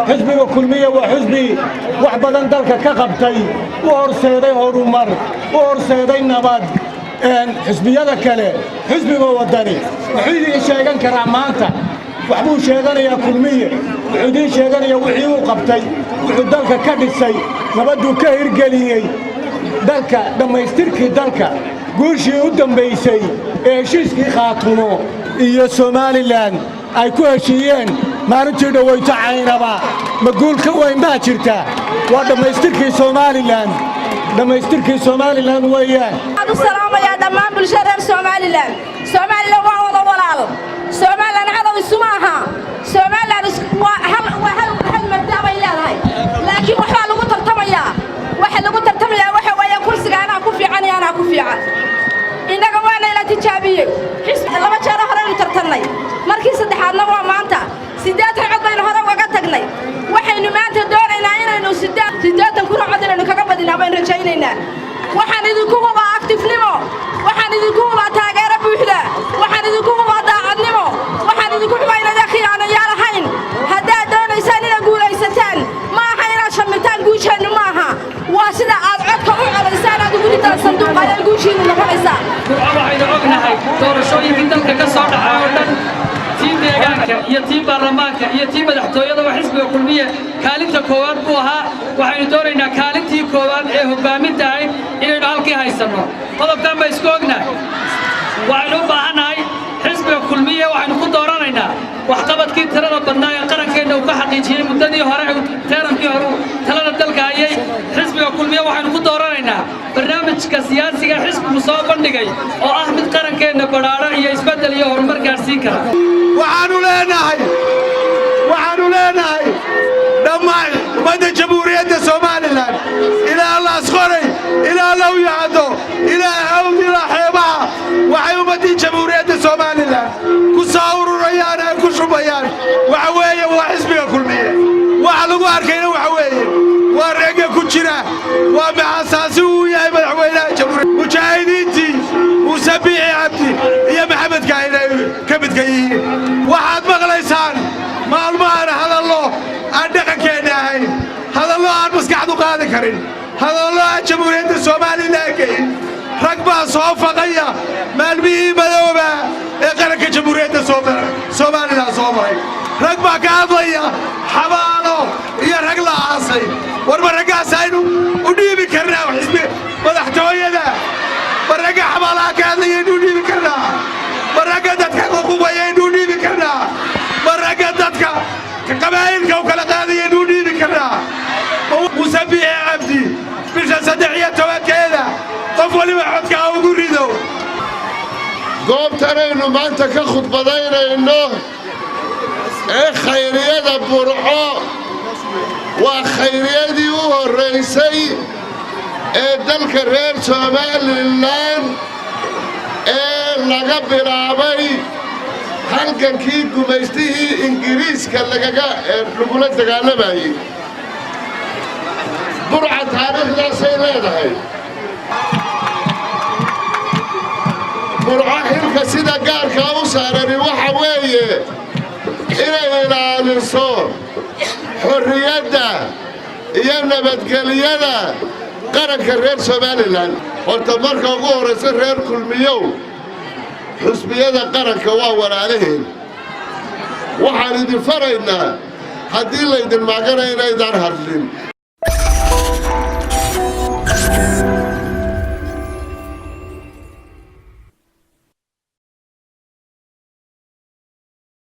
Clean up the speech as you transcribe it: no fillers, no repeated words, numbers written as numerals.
Xisbiga Kulmiye waa xisbi wax badan dalka ka qabtay, u horseeday horumar, u horseeday nabad. Xisbiyada kale, xisbiga Waddani wuxuu idiin sheegan karaa maanta? Waxbuu sheeganayaa Kulmiye? Wuxuu idiin sheeganayaa wixii uu qabtay, wuxuu dalka ka dhisay, nabadduu ka hirgeliyey dalka, dhammaystirkii dalka, guushii u dambaysay ee heshiiskii Khaatumo iyo Somaliland ay ku heshiiyeen maalintii dhowayto Caynaba. Ma guul ka weyn baa jirta? Waa dhammaystirkii Somaliland, dhammaystirkii Somaliland weeyaan. Waxaan u salaamayaa dhammaan bulshada reer Somaliland. Somaliland waa wada walaal. Somaliland cadow isuma aha. Somaliland waa hal mabda' bay leedahay, laakiin waxbaa lagu tartamayaa. Waxa lagu tartamayaa waxa weeye kursiga anaa ku fiican iyo anaa ku fiican. Innaga waana ila tijaabiyey. Laba jeero horeynu tartannay, markii saddexaadna waa maanta. 80 cod baynu hore ugaga tagnay. Waxaynu maanta doonaynaa inaynu 80,000 cod inaynu kaga badinaa baynu rajaynaynaa. Waxaan idinku hubaa active-nimo, waxaan idinku hubaa taageero buuxda, waxaan idinku hubaa daacadnimo, waxaan idinku hubaa inaydaan khiyaanayaal ahayn. Haddaad doonaysaan inaad guulaysataan, ma aha inaad shamirtaan. Guusheennu ma aha, waa sida aad codka u codaysaan, aad ugu ridaan sanduuqa ayay guushiinnu noqonaysaa. Burco waxaynu ognahay doorashooyinkii dalka ka soo dhacay oo dhan, tii deegaanka iyo tii baarlamaanka iyo tii madaxtooyadaba, xisbiga Kulmiye kaalinta koowaad buu ahaa. Waxaynu doonaynaa kaalintii koowaad ee hoggaaminta ahayd inaynu halkii haysanno. Qodobkan ba isku ognahay. Waxaynu u baahannahay xisbiga Kulmiye waxaynu ku dooranaynaa waxqabadkii tirada badnaa ee qarankeenna uu ka xaqiijiyey muddadii hore, teerankii hore uu talada dalka hayay. Xisbiga Kulmiye waxaynu ku dooranaynaa barnaamijka siyaasiga xisbigu soo bandhigay oo ah mid qarankeenna badhaadho iyo isbeddel iyo horumar gaadhsiin kara. Waxaannu leenahay dhammaan ummadda Jamhuuriyadda Somaliland, ilaa Laasqoray, ilaa Lowyacaddo, ilaa Hawd, ilaa xeebaha, waxay ummaddii Jamhuuriyadda Somaliland ku soo ururayaan ay ku shubayaan waxa weeye waa xisbiga Kulmiye. Waxa lagu arkayna waxa weeye waa ragga ku jira, waa maxasaasi uu yahay madaxweynaha jamhuuriya, mujaahidiintii Muuse Biixi Cabdi iyo Maxamed Kaahin ay ka midka yihiin. Waxaad maqlaysaan maalmahan hadallo aan dhaqankeenna ahayn, hadallo aan maskaxdu qaadi karin, hadallo aan Jamhuuriyadda Somaliland geyn. Rag baa soo faqaya maalmihii madooba ee qaranka Jamhuuriyadda Somaliland soo maray. Rag baa ka hadlaya xabaalo iyo rag la aasay. War ma raggaas aynu u dhiibi karnaa xisbi madaxtooyada? Ma ragga xabaalaha ka hadlayaynu u dhiibi karnaa? Ma ragga dadka ququbayaynu u dhiibi karnaa? Ma ragga dadka qabaa'ilka u kala qaadayaynu u dhiibi karnaa? Muuse Biixi Cabdi bisha 13-keeda qof waliba codka ha ugu rido. Goobtanaynu maanta ka khudbadaynayno ee khayriyada Burco waa khayriyadii u horraysay ee dalka reer Somaliland ee laga bilaabay halgankii gumaystihii Ingiriiska lagaga lagula dagaalamayey. Burca taariikhdaasay leedahay. Burco xilka sida gaarkaa u saarani waxa weeye inay ilaaliso xorriyadda iyo nabadgelyada qaranka reer Somaliland. Horta marka ugu horraysa, reer Kulmiyow, xusbiyada qaranka waa walaalaheen. Waxaan idin faraynaa haddii laydin maagana inaydaan hadlin.